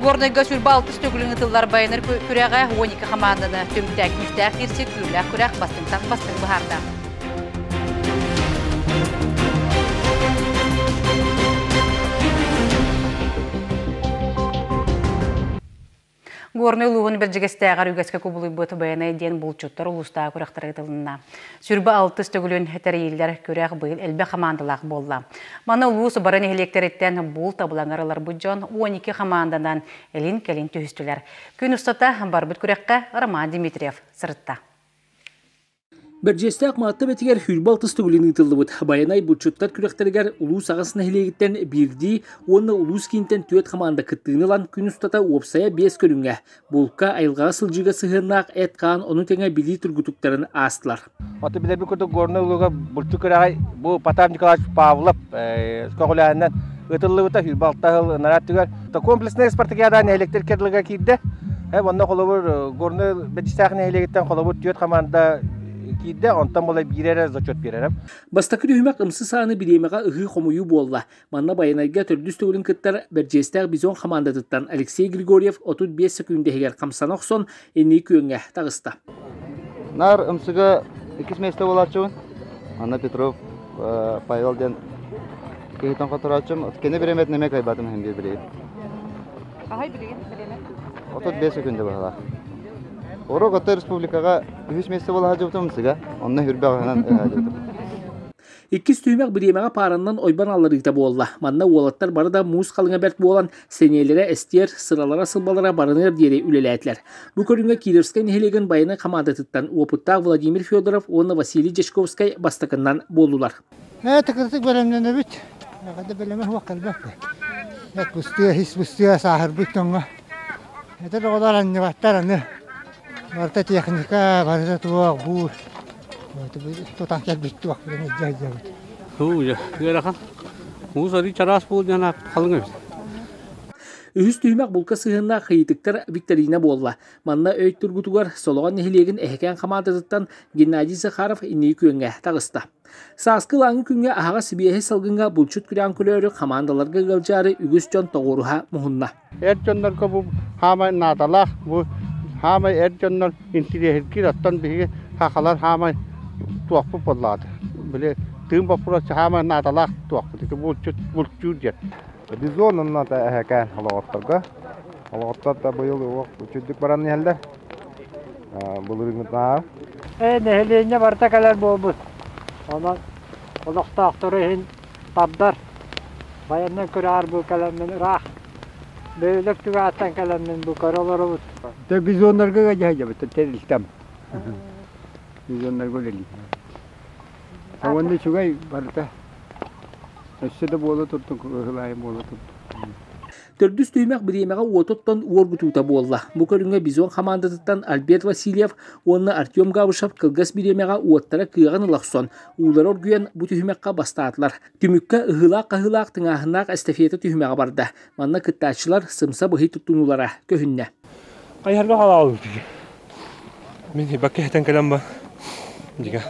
Горнайга сүрбэ алтыс төгүлүн ытыллар байанар күрэҕэ 12 хамаанданы түмтэ. Күүстээх киирсик күүрлээх күрэх бастыҥтан бастыҥ быһаарда. Горнай улууһун Бэрдьигэстээҕэр үгэскэ кубулуйбут Байанай диэн булчуттар улуустааҕы күрэхтэрэ ыытылынна. Сүрбэ алтыс төгүлүн тэрийиллэр күрэх быйыл элбэх хамаандалаах буолла. Маны улуус бары нэһилиэктэриттэн булт абылаҥар ыларбыт дьон 12 хамаанданан илин-кэлин түһүстүлэр. Күн устата барбыт күрэххэ Роман Дмитриев сырытта. Бэрдьиэстээх Маатта бэтигэр сүүрбэ алтыс төгүлүн ыытыллыбыт Байанай булчуттар күрэхтэригэр улуус аҕыс нэһилиэгиттэн биирдии уонна улуус киинтэн түөрт хамаанда кыттыыны ылан күн устата уопсайа биэс көрүҥҥэ булка, айылҕаҕа сылдьыыга сыһыаннаах эт-хаан, ону тэҥэ билии тургутуктарын аастылар. Аты билэрбит курдук Горнай улууга булчут күрэҕи бу Потап Николаевич Павлов көҕүлээһинэн ыытыллыбыта сүүрбэ алта сыл ынараа өттүгэр. Комплекснай спартакиада нэһилиэктэр кырлыга киирдэ. Онно холобур Горнай Бэдьистээх нэһилиэгиттэн холобур түөрт хамаанда киирдэ, онтон була биир эрэ зачет биэрэрэ. Бастакы түһүмэх ымсы сааны бириэмэҕэ ыһыы-хомуйуу буолла. Манна Байанайга төрдүс төгүлүн кыттар Бэрдьиэстээх Бизон хамаандатыттан Алексей Григорьев 35 сөкүүндэ иһигэр хамсана охсон инники күөҥҥэ таҕыста. Наар ымсыга иккис миэстэ буолааччыбын. Анна Петров, Павел диэн киһитин хоторооччум. Кини бириэмэтин эмиэ кыайбатым иһин биир билигин. Аһай билигин бириэмэ? 35 сөкүүндэ быһалаах. Урок ото республикаҕа үһүс миэстэ буола сылдьыбытым ымсыга. Онно хүрбэҕинэн ыһаадьыбытым. Иккис түһүмэх бириэмэҕэ паараннан ойбон алларыыта буолла. Манна уолаттар бары да муус халыҥа бэрт буолан, сэниэлэрэ эстиэр, сыралара-сылбалара барыныар диэри үлэлээтилэр. Бу көрүҥҥэ Кировскай нэһилиэгин байанай хамаандатыттан уопуттаах Владимир Федоров уонна Василий Дьячковскай бастакыннан буоллулар. Тыкырытык бэлэмнэнэбит. Эҕэрдэ бэлэмэ суох кэлбэппит. Эт быстыа, ис быстыа, сааһырбыт дьоҥҥо. Эдэр оҕолор анньыбаттар аны. Барыта техника, барыта туох, буур. Тутан кэлбит туох билэн илдьэ сылдьабыт. Ыарахан. Муус арыы чараас буол диэн халыҥ эбит. Үһүс түһүмэх булка сыһыаннаах ыйытыктар викторина буолла. Манна өй тургутугар Солоҕон нэһилиэгин Эһэкээн хамаандатыттан Геннадий Захаров инники күөҥҥэ таҕыста. Сааскы ылааҥы күҥҥэ аһаҕас сибиэһэй салгыҥҥа булчут күрэҕин көрөөрү хамаандаларга ыалдьаары үгүс дьон тоҕуоруһа муһунна. Эр дьоннорго бу хаамай наадалаах, бу хаамай эр дьоннор интириэһиргиир, оттон биһиги сахалар хаамай туохпут буоллаҕа. Били тыын боппуруос хаамай наадалаах туохпут. Ити булчут булчуур диэн. Бизон онно да эһэкээн олоҕотторго. Олоҕоттор да быйыл үчүгдүк баран иһэллэр. Былырыыҥҥытынааҕар. Нэһилиэнньэ барыта кэлэр буолбут. Онон олохтоохтору иһин тардар. Байаннай күрэҕэр бу кэлэммин ыраах бөһүөлэк түгэҕиттэн кэлэммин бу көрө олоробут. Бизоннарга дьаһайдыбыт тэрилтэм. Бизоннарга үлэлиир. Уонна үчүгэй барыта. Өссө да буола турдун, кыһылаайым буола турдун. Төрдүс түһүмэх бириэмэҕэ уотуттан уоргутуута буолла. Бу көрүҥҥэ Бизон хамаандатыттан Альберт Васильев уонна Артем Габышев кылгас бириэмэҕэ уоттара кыаҕын ыла охсон, уулара оргуйан бу түһүмэххэ бастаатылар. Түмүккэ ыһыылаах-хаһыылаах тыҥааһыннаах эстафета түһүмэҕэ барда. Манна кыттааччылар сымса быһый туттунуулара көһүннэ. Хайыһарга халаалыбыт. Мин бакка иһитэн кэлэн ба. Дига.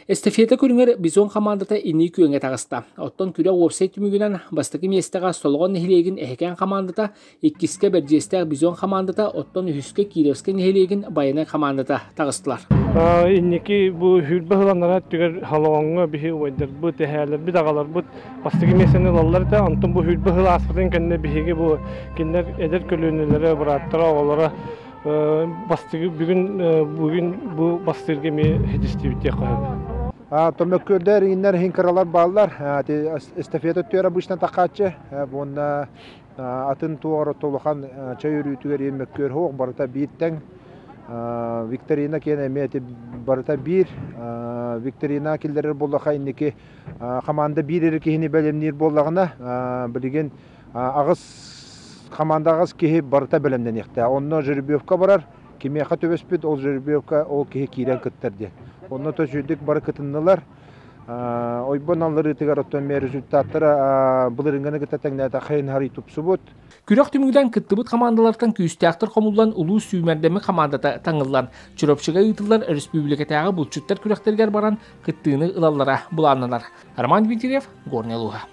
Эстафета көрүҥэр Бизон хамаандата инники күөҥҥэ таҕыста. Оттон күрэх уопсай түмүгүнэн бастакы миэстэҕэ Солоҕон нэһилиэгин Эһэкээн хамаандата, иккискэ Бэрдьиэстээх Бизон хамаандата, оттон үһүскэ Кировскай нэһилиэгин Байанай хамаандата таҕыстылар. Инники бу сүүрбэ сыл анараа өттүгэр Солоҕоҥҥо биһи убайдарбыт, эһээлэрбит, аҕаларбыт бастакы миэстэни ылаллар этэ. Онтон бу сүүрбэ сыл ааспытын кэннэ биһиги бу кинилэр эдэр көлүөнэлэрэ, бырааттара, оҕолоро бастыгы бүгүн бүгүн бу бастыырга эмиэ ситистибит диэххэ сөп. Томөккүөрдэр иҥиннэр иһин кыралар бааллар. Эстафета өттүгэр обычно тахааччы. Уонна атын туох улахан чай өрүүтүгэр иһин мөккүөр суох барыта биир тэҥ. Викторина киэн эмиэ ити барыта биир. Викторина киллэрэр буоллаха инники команда биир эрэ киһини бэлэмниир буоллаҕына билигин аҕыс команда аҕыс киһи барыта бэлэмнэниэхтээх. Онно жеребьевка барар, кимиэхэ түбэспит, ол жеребьевка ол киһи киирэн кыттар диэн. Онно төсүйдүк бары кытыннылар. Ойбон алларыытыгар оттон эмиэ результаттара былырыыҥҥыны кытта тэҥнээтэххэ иһин тупсубут. Күрэх түмүгүнэн кыттыбыт хамаандалартан күүстээхтэр хомуллан улуус сүүмэрдэммит хамаандата таҥыллан, Чурапчыга ыытыллар өрөспүүбүлүкэтээҕи булчуттар күрэхтэригэр баран кыттыыны ылаллара былааннанар. Роман Дмитриев, Горнай улууһа.